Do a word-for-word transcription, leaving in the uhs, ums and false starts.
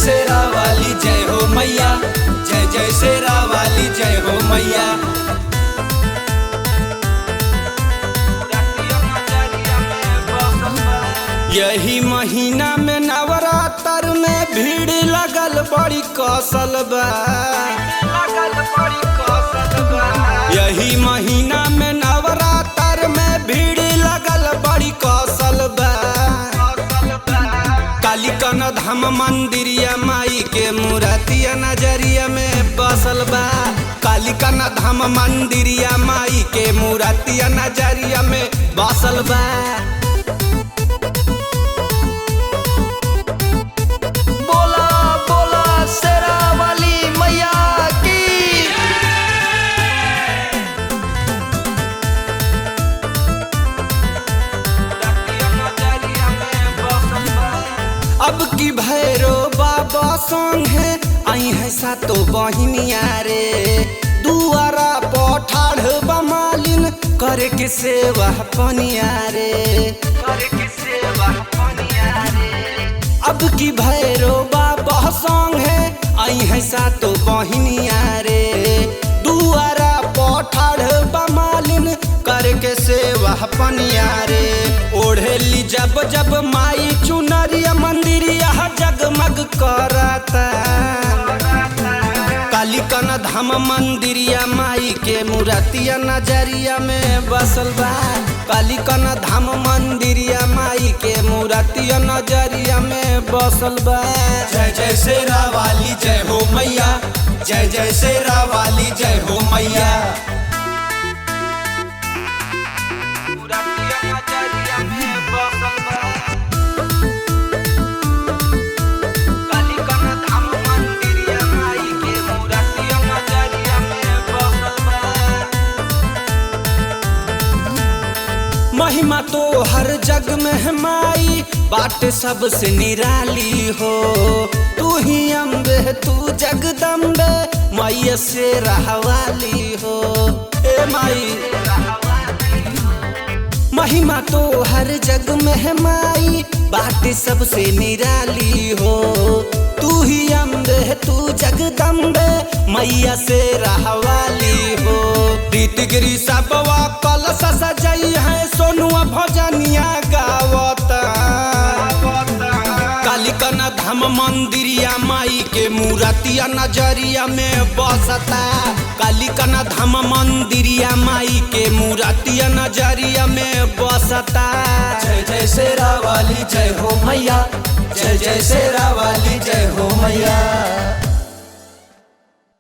शेरा वाली जय हो मैया, जय जय शेरा वाली जय हो मैया। यही महीना में नवरात्र में भीड़ लगल बड़ी कौसल बा। यही महीना में नवरात्र में भीड़ लगल बड़ी कौसल बा। कालिकन धाम मंदिरिया माई के मूरतिया नजरिया में बसल बा। कालिकन धाम मंदिरिया माई के मूरतिया नजरिया में बसल बा। बोला बोला शेरा वाली मैया की। अब की भैरो बाबा संगे आई है सातो बहिनिया रे। दुआरा पर ठाढ़ बा मालिन करे के सेवा पनिया रे। अब की भैरो बाबा संगे आई है सातो बहिनिया रे। दुआरा पर ठाढ़ बा मालिन करके सेवा पनिया रे। ओढ़ेली जब जब माई चुनरिया मंदिरिया जगमग करता। कालिकन धाम मंदिरिया माई के मूरतिया नजरिया में बसल बा। कालिकन धाम मंदिरिया माई के मूरतिया नजरिया में बसल बा। जय जय शेरा वाली जय हो मैया, जय जय शेरा वाली जय हो मैया। महिमा तो हर जग में है माई, बाट सबसे निराली हो। तू ही अम्बे, तू जगदम्बे, मैया शेरा वाली हो। ए माई, महिमा तो हर जग में है माई, बाट सबसे निराली हो। तू ही अम्बे, तू जगदम्बे, मैया शेरा वाली हो। रीति गिरी सबवा कलश सजाई है, सोनुआ भजनिया गावता। कालिकन धाम मंदिरिया माई के मूरतिया नजरिया में बसता। कालिकन धाम मंदिरिया माई के मूरतिया नजरिया में बसता। जय जय शेरा वाली जय हो मैया, जय जय शेरा वाली जय हो मैया।